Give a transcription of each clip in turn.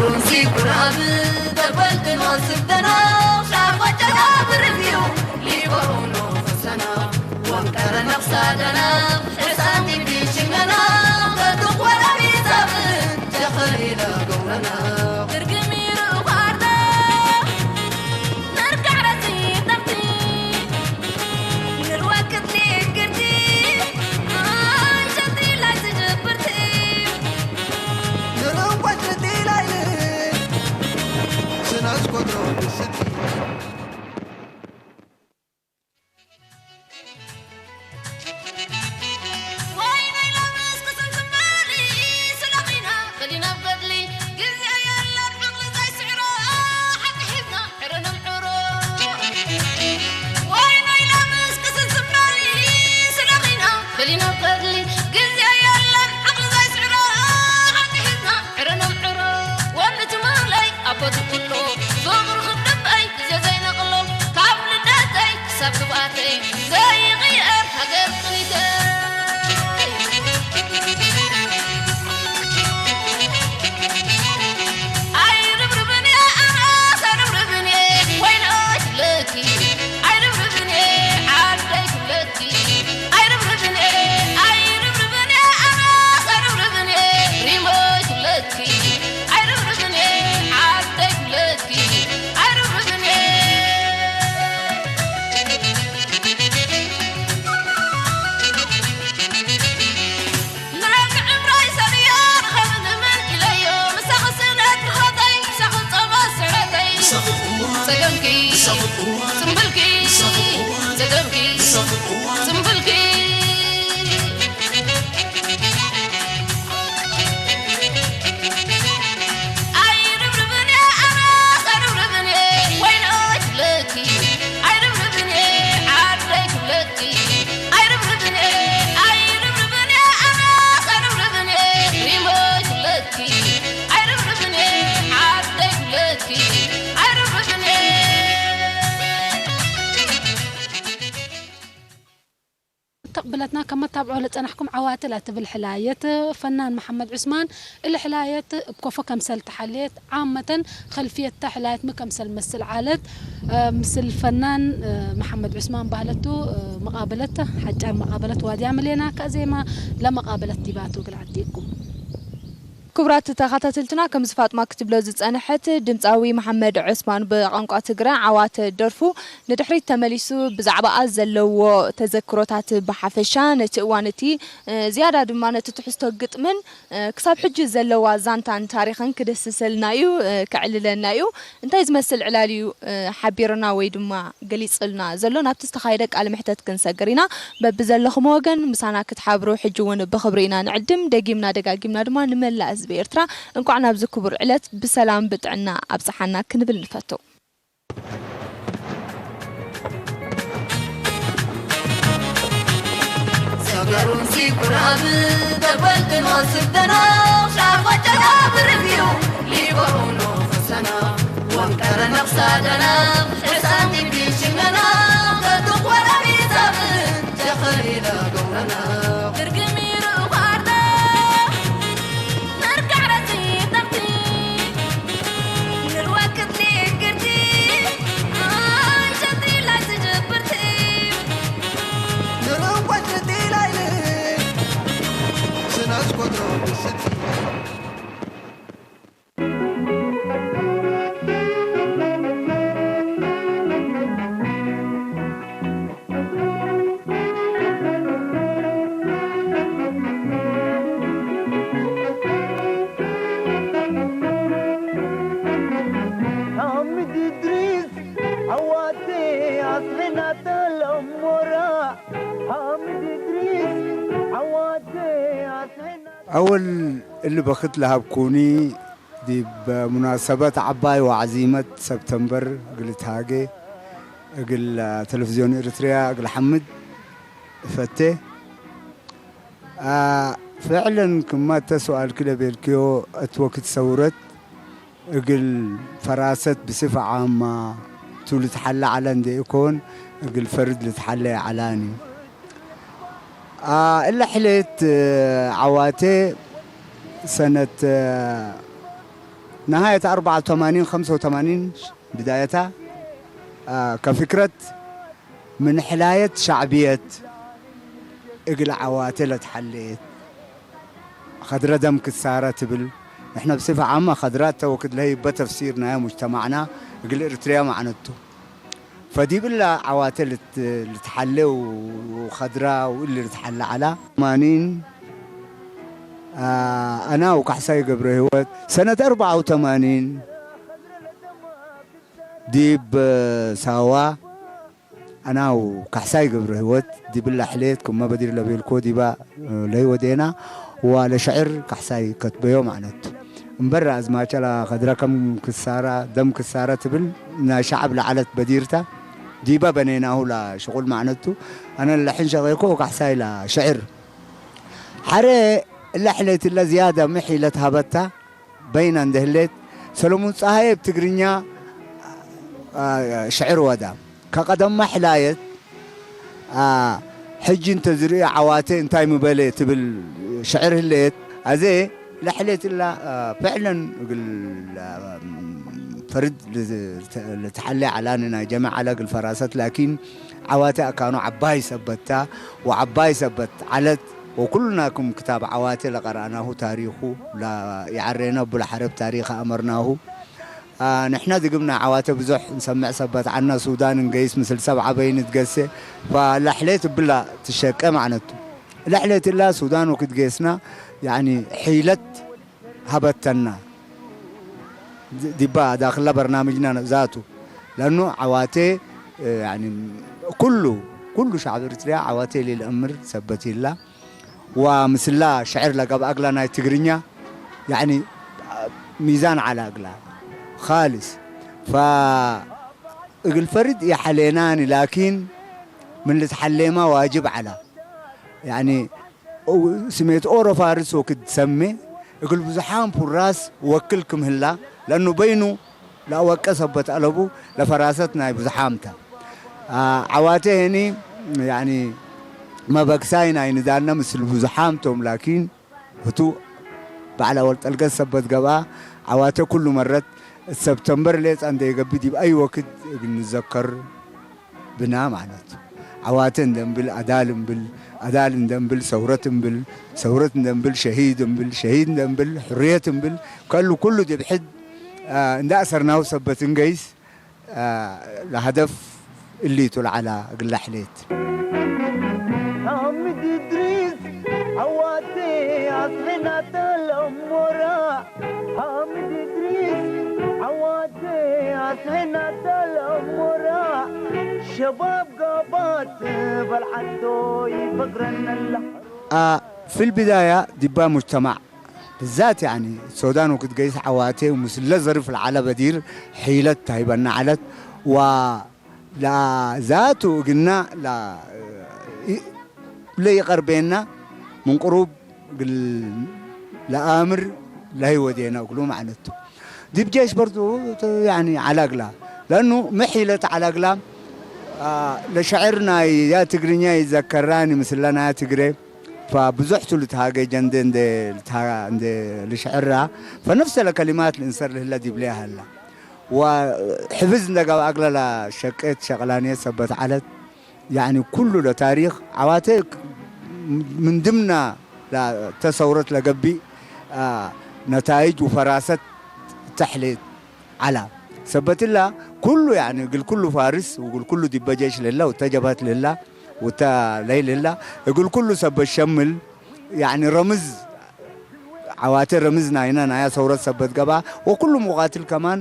ونسيب راب دبلت نوصف دنا شعب وجهها بالريفيو ليبرو نوصف سنة وانكر نفسها دنا حساتي بيشمنا بدوخ ولا بيزابن دخل إلى قولنا ترقمي رغارنا نرجع رزيد نبتي نروكت لي قردي آي شدي لا تجبرتي ንዕኡ ቆጽሊ ኢላ ኢለ ስናስ ቆጽሮ ብስቲ ተቕብለትና ከም መታብዖ ለጸናሕኩም ዓዋተ ላትብል ሕላየት ፈናን መሓመድ ዑስማን እለ ሕላየት እብ ኮፎ ከምሰል ተሓልየት ዓመተን ኸልፍየታ ሕላየት ም ከምሰል መስል ዓለት ምስል ፈናን መሓመድ ዑስማን ባህለቱ መቓበለት ሓጫር መቓበለት ዋድያ ምሌና ከዜማ ለመቓበለት ዲባቱ ግልዓት ዲኩም። ክቡራት ተኸታተልትና፣ ከምዚ ፋጥማ ክትብሎ ዝጸንሐት፣ ድምጻዊ መሓመድ ዑስማን ብቋንቋ ትግረ ዓዋተ ደርፉ ንድሕሪት ተመሊሱ ብዛዕባኣ ዘለዎ ተዘክሮታት ብሓፈሻ፣ ነቲ እዋን እቲ፣ እ፣ ዝያዳ ድማ ነቲ ትሕዝቶ ግጥምን፣ እ፣ ክሳብ ሕጂ ዘለዋ ዛንታን ታሪኽን ክድህስሰልና እዩ፣ እ፣ ከዕልለና እዩ። እንታይ ዝመስል ዕላል እዩ፣ እ፣ ሓቢርና ወይ ድማ ገሊጽልና ዘሎ? ናብቲ ዝተኻየደ ቃለ መሕተት ክንሰግር ኢና። በብዘለኹም ወገን ምሳና ክትሓብሩ ሕጂ እውን ብኽብሪ ኢና ንዕድም። ደጊምና ደጋጊምና ድማ ንመላእ ህዝቢ ኤርትራ እንቋዕ ናብዚ ክቡር ዕለት ብሰላም ብጥዕና ኣብጽሓና ክንብል ንፈቱ። ሰገሩን ሲኩራብ ተበልጥኖ ስብተና ሻቆጨና ብርብዩ ሊበሩኖ ፈሰና ወንቀረ ነፍሳደና ሕሳን ቢሽመና ከዱቅ ወረቢዛብ ተኸሊለ ገብረና ትርግም ይርባርና ሓምድ እድሪስ ዓዋተ ኣስሕና ተለሞራ ሓምድ እድሪስ ዓዋተ ኣስሕና ኣወል እሊ በክት ለሃብኩኒ ዲብ ሙናሰበት ዓባይ ወዓዚመት ሰብተምበር እግል እትሃጌ እግል ተለፍዝዮን ኤርትርያ እግል ሓምድ እፈቴ። አ፣ ፍዕለን ክማ እተ ሱኣልኪ ለቤልክዮ እት ወክት ሰውረት እግል ፈራሰት ብስፈ ዓማ ቱ ልትሓለ ዐለ እንዴ ኢኮን እግል ፈርድ ልትሓለ ዐላኒ። አ፣ እለ ሕሌት ዐዋቴ ሰነት نهاية أربعة وثمانين خمسة وثمانين بدايتها، آه، كفكرة من حلاية شعبية እግል ዓዋተ ለትሓሌት ኸድረ ደም ክሳረ ትብል። ንሕና ብሲፈ ዓማ ኸድራ እተ ወክድ ለህይበ ተፍሲር ናይ ሙጅተማዕና እግል ኤርትርያ ማዕነቱ። ፈዲብላ ዓዋተ ልት-፣ ልትሓሌ ወኸድራ ወእሊ ልትሓለ ዓላ። ማኒን፣ አ፣ ኣና ወካሕሳይ ገብረ ህይወት ሰነት ኣርብዓ ወተማኒን ዲብ ሳዋ ኣናው ካሕሳይ ገብረ ህይወት ዲብላ ሕሌት ክመ በዲር ለቤልኮ ዲባ ለይወዴና ወለሸዕር ካሕሳይ ከትበዮ ማዕነቱ። እምበር ኣዝማቸላ ከድረ ከም ክሳራ ደም ክሳረ ትብል ናይ ሸዓብ ለዓለት በዲርታ ዲባ በኔናሁ ላ ሽቁል ማዕነቱ። ኣነ ለሕን ሸቄኮ ካሕሳይ ላ ሽዕር ሓረ እላ ሕሌት እላ ዝያዳ ምሕ ኢለት ሃበታ በይና እንደ ህሌት፣ ሰለሙን ጸሃየ ብትግርኛ፣ አ፣ ሽዕር ወዳ። ከቀደማ ሕላየት፣ አ፣ ሕጂ እንተ ዝርኢ ዓዋተ እንታይ ምበለ ትብል ሽዕር ህሌት። ኣዜ ለሕሌት እላ፣ አ፣ ፍዕለን እግል፣ አ፣ ፈርድ ልዝ-፣ ልተሓሌ ዓላኒ ናይ ጀመ ዓላ እግል ፈራሰት፣ ላኪን ዓዋተ ኣካኑ ዓባይ ሰበታ ወዓባይ ሰበት ዓለት ወኩልናኩም ክታብ ዓዋተ ለቀራእናሁ ታሪኹ ላ-፣ ይዓሬና እብል ሓረብ ታሪኽ ኣመርናሁ። አ፣ ንሕና ዝግብና ዓዋተ ብዙሕ እንሰምዕ ሰበት ዓና ሱዳን እንገይስ ምስል ሰብ ዓበይ ንትገሴ፣ ፈላሕሌት እብላ ትሸቀ ማዕነቱ። ለሕሌት እላ ሱዳን ወክትገስና፣ ያኒ ሒለት ሃበተና። ዲባ ዳክላ በርናምጅና ዛቱ። ለኑ ዓዋቴ፣ ያኒ ኩሉ፣ ኩሉ ሸዕብ ኤርትርያ ዓዋቴ ኢሉ ለእምር ሰበት ኢላ። ወምስላ ሸዕር ለገብአ እግላ ናይ ትግርኛ፣ ያኒ ሚዛን ዓላ እግላ። ካልስ። ፈእግል ፈርድ የሐሌናኒ፣ ላኪን ምን ልትሐሌማ ዋጅብ ዓላ። ያኒ ስሜት ኦሮ ፋርስ ወክድ ሰሜ እግል ብዙሓም ፉራስ ወክል ክም ህላ፣ ለኑ በይኑ ለአወቀ ሰበት አለቡ ለፈራሰት ናይ ብዙሓምተ። አ፣ ዓዋተ ሄኒ፣ ያኒ፣ መበግሳይ ናይ ንዳነ ምስል ብዙሓምቶም፣ ላኪን፣ ህቱ በዕላ ወልጠልገት ሰበት ገብአ፣ ዓዋተ ኩሉ መረት፣ እት ሰብተምበር ሌጻ እንደ ይገብእ ዲብ አይ ወክድ እግል ንዘከር፣ ብና ማለት። ዓዋተ እንደንብል፣ አዳል እንብል፣ አዳል እንደንብል፣ ሰውረት እንብል፣ ሰውረት እንደንብል፣ ሸሂድ እንብል፣ ሸሂድ እንደንብል፣ ሕርየት እንብል፣ ከሉ ኩሉ ዲብ ሕድ፣ አ፣ እንዳ አሰርናሁ ሰበት እንገይስ፣ አ፣ ለሀደፍ እሊቱ ለዓላ እግል ለሕሌት። ሓምድ እድሪስ ዓዋተ አስሕናተ ለእሞራ። ሓምድ እድሪስ ዓዋተ አስሕናተ ለእሞራ። ሸባብ ጋባት በልዓቶ ይፈግረነላ። አ፣ ፊል ቢዳያ ዲባ ሙጅተማዕ ብዛት፣ ያኒ፣ ሶዳን ወክትገይስ ዓዋቴ ወምስለ ዘርፍ ለዓለ በዲር ሒለት ታይበና ዓለት ወ ለዛቱ እግና ለ-፣ ኢ-፣ ለይቀርቤና ምን ቅሩብ እግል ለአምር ለህይወዴና እግሉ ማዕነቱ። ዲብ ጄሽ በርዱ ተ-፣ ያኒ ዓላግላ። ለአኑ ምሒለት ዓላግላ፣ አ፣ ለሸዕር ናይ ያ ትግርኛ ይዘከራኒ ምስለ ናይ ትግሬ። ፈብዙሕ ቱ ልትሃገጀ እንደ፣ እንደ ልትሃ-፣ እንደ ልሸዕራ። ፈነፍሰ ለከሊማት ልእንሰር ልህለ ዲብሌ ሀላ። ወሕፍዝ እንደ ገብአ እግለ ለሸቄት ሸቅላንየት ሰበት ዐለት። ያኒ ኩሉ ለታሪክ ዓዋተ ክ-፣ ምን ድምና ለተሰውረት ለገቢእ፣ አ፣ ነታይጅ ወፈራሰት ተሕሌት ዐላ። ሰበት እላ ኩሉ ያኒ እግል ኩሉ ፋርስ ወእግል ኩሉ ዲበ ጄሽ ለህላ ወተ ጀብሀት ለህላ ወተ ለይ ለህላ እግል ኩሉ ሰበት ሸምል ያኒ ረምዝ ዓዋተ ረምዝ ናይና ናያ ሰውረት ሰበት ገብአ ወኩሉ ሙቃትል ከማን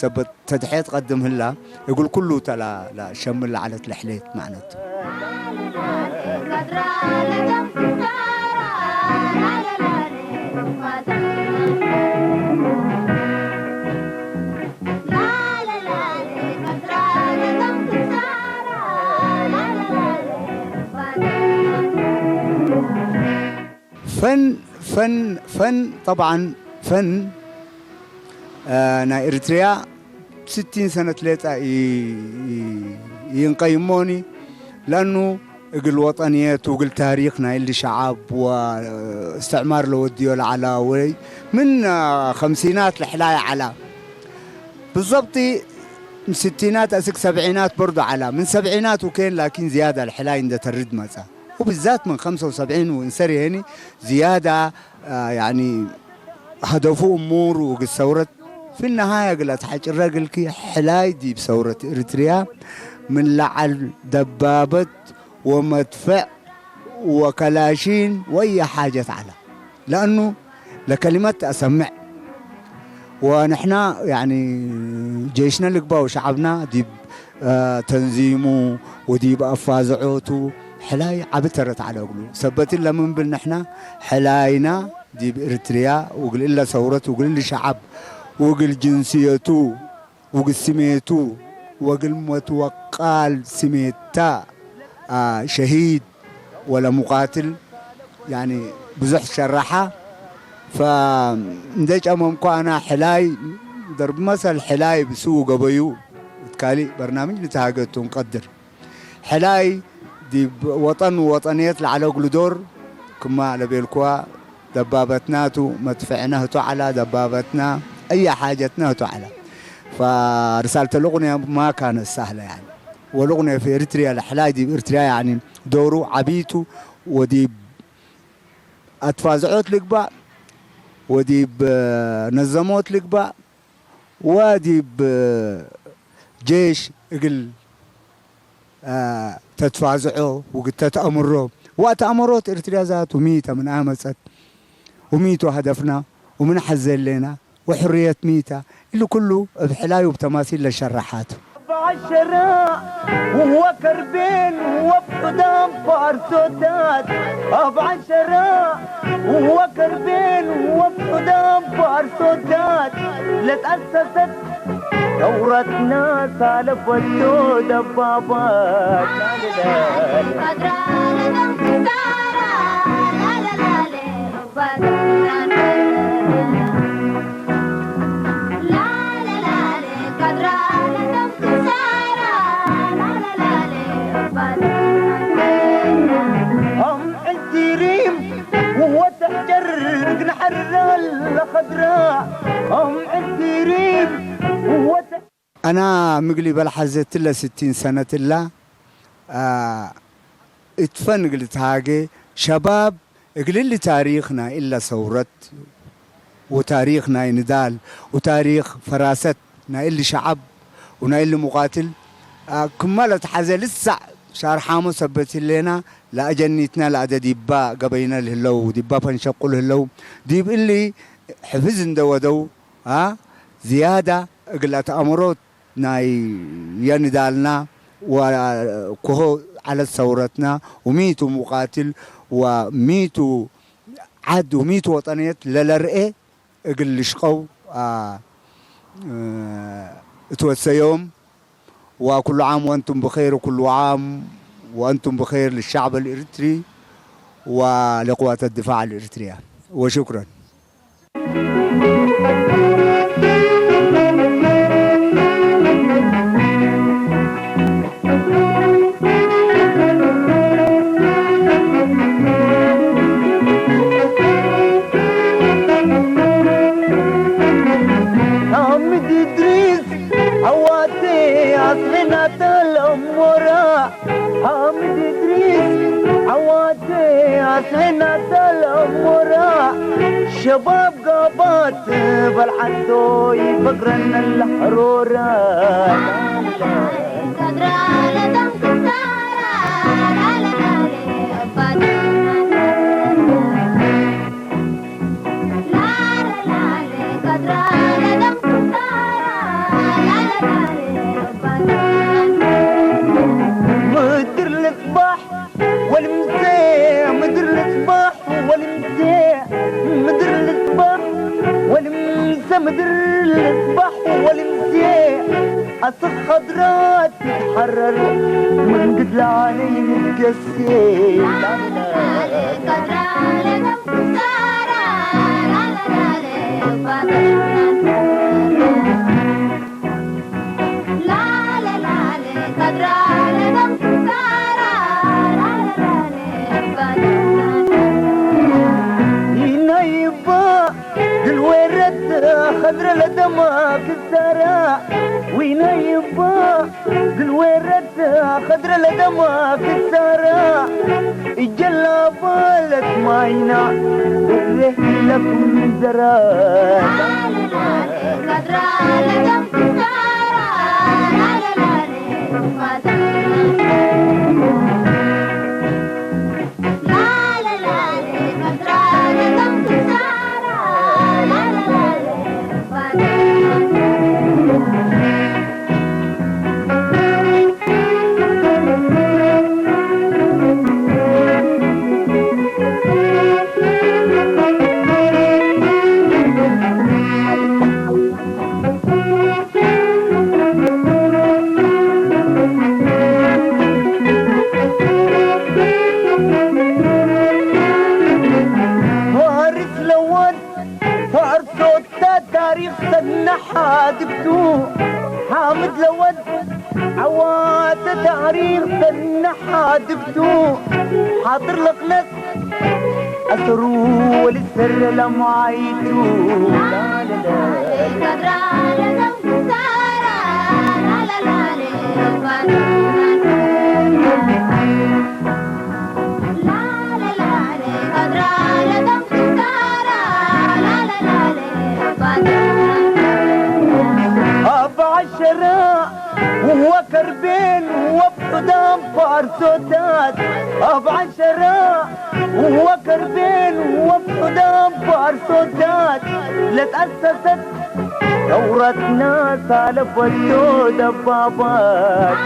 ሰበት ተድሕየት ቀድም ህላ እግል ኩሉ ተላ ለሸምል ለዐለት ለሕሌት ማዕነቱ። ፈን፣ ፈን፣ ፈን፣ ጠብዓን ፈን፣ አ፣ ናይ ኤርትርያ ስቲን ሰነት ሌጣ ኢ-፣ ኢ-፣ ይንቀይሞኒ፣ ለአኑ እግል ወጠንየት ውግል ታሪክ ናይ እሊ ሸዓብ ወእስትዕማር ለወድዮ ለዓላ ወይ ምን ከምሲናት ለሕላይ ዓላ። ብዘብጢ ስቲናት አስክ ሰብዒናት በርዶ ዓላ። ምን ሰብዒናት ውኬን ላኪን ዝያዳ ለሕላይ እንደ ተርድ መጻ። ወብዛት ምን ከምሰ ወሰብዒን ወእንሰር የኒ ዝያዳ ያኒ ሀደፉ እሙር ውግል ሰውረት ፊ ነሃያ ግላ ተሓጭረ ግልኪ ሕላይ ዲብ ሰውረት ኤርትርያ ምን ለዓል ደባበት ወመድፈዕ ወከላሺን ወየ ሓጀት ዓላ። ለአኑ ለከሊመት አሰምዕ ወንሕና ያኒ ጄሽነ ልግባው ሸዓብና ዲብ ተንዚሙ ወዲብ አፋዝዖቱ ሕላይ ዓቢ ተረት ዓለ እግሉ። ሰበትን ለምን ብል ንሕና ሕላይና ዲብ ኤርትርያ ውግል እለ ሰውረት ውግል እሊ ሸዓብ ውግል ጅንስየቱ ውግል ስሜቱ ወግል መትወቃል ስሜታ ሸሂድ ወለ ሙቃትል ያኒ ብዙሕ ሸራሓ። ፈእንደ ጨመምኮ አና ሕላይ ደርብ መሰል ሕላይ ብስው ገበዩ እት ካሊእ በርናምጅ ንተሃገቱ እንቀድር። ሕላይ ዲብ ወጠን ወጠንየት ለዓለ እግሉ ዶር ክማ ለቤልኩዋ ደባበትና ቱ መድፈዕና ህቶ ዓላ ደባበትና አየ ሓጀትና ህቶ ዓላ። ፈርሳልተ ልቁንያ ማ ካነ ሳህለ ያኒ ወልቁንያ ፊ ኤርትርያ ለሕላይ ዲብ ኤርትርያ ያኒ ዶሩ ዓቢቱ ወዲብ አትፋዝዖት ልግባእ ወዲብ ነዘሞት ልግባእ ወዲብ ጄሽ እግል ተትፋዝዖ ውግተት አምሮ ወአት አምሮት ኤርትርያ ዛቱ ሚተ ምን አመጸት ወሚቱ ሀደፍና ወምን ሐዘ ሌና ወሕርየት ሚተ እሊ ኩሉ እብ ሕላዩ ብተማሲል ለሸረሓቱ። بعشرة وكربين وبقدام بارسوتات بعشرة وكربين وبقدام بارسوتات لتأسست ثورتنا سالفته دبابات. هم عسيرين وتحجر نحر الخضراء. هم عسيرين وتحجر አና ምግሊ በልሐዘትለ ስቲን ሰነት እላ እትፈን እግል ትሃጌ ሸባብ እግል እሊ ታሪክ ናይ እለ ሰውረት ወታሪክ ናይ ንዳል ወታሪክ ፈራሰት ናይ እሊ ሸዓብ ወናይ እሊ ሙቃትል ክመ ለትሐዘ ልሳዕ ሻርሓሙ ሰበት ህሌና ለአጀኒትና ለአደ ዲባ ገበይነ ልህለው ዲባ ፈንሸቁ ልህለው ዲብ እሊ ሕፍዝ እንደ ወደው ዝያዳ እግል አትአምሮት ናይ የንዳልና ወኮሆ ዓለት ሰውረትና ወሚቱ ሙቃትል ወሚቱ ዓድ ወሚቱ ወጠንየት ለለርኤ እግል ልሽቀው እትወሰዮም። وكل عام وأنتم بخير وكل عام وأنتم بخير للشعب الإريتري ولقوات الدفاع الإريترية. وشكرا. حامد إدريس عواتي عصرنا تلمرة. حامد إدريس عواتي عصرنا تلمرة. شباب قابات بلعتو يفقرن الحرورة. مدر الصباح والمساء، مدر الصباح والمساء، مدر الصباح والمساء، مدر الصباح والمساء. أصل خضرات تتحرر من قد العالي متقسي. ለደማ ክሳራ ዊና ይባ ግልዌረት ኸድረ ለደማ ክሳራ እጀላ ባለት ማይና ብሬህ ለኩም ዘራ ሓድብቱ ሓምድ ለወድ ዓዋተ ታሪኽ ተናሓድብቱ ሓጥር ለቕለቅ ኣሰሩ ወልሰረ ለማይቱ شراء وكربين وفقدان بارسوتات أبعد شراء وكربين وفقدان بارسوتات لتأسست ثورتنا سالفته دبابات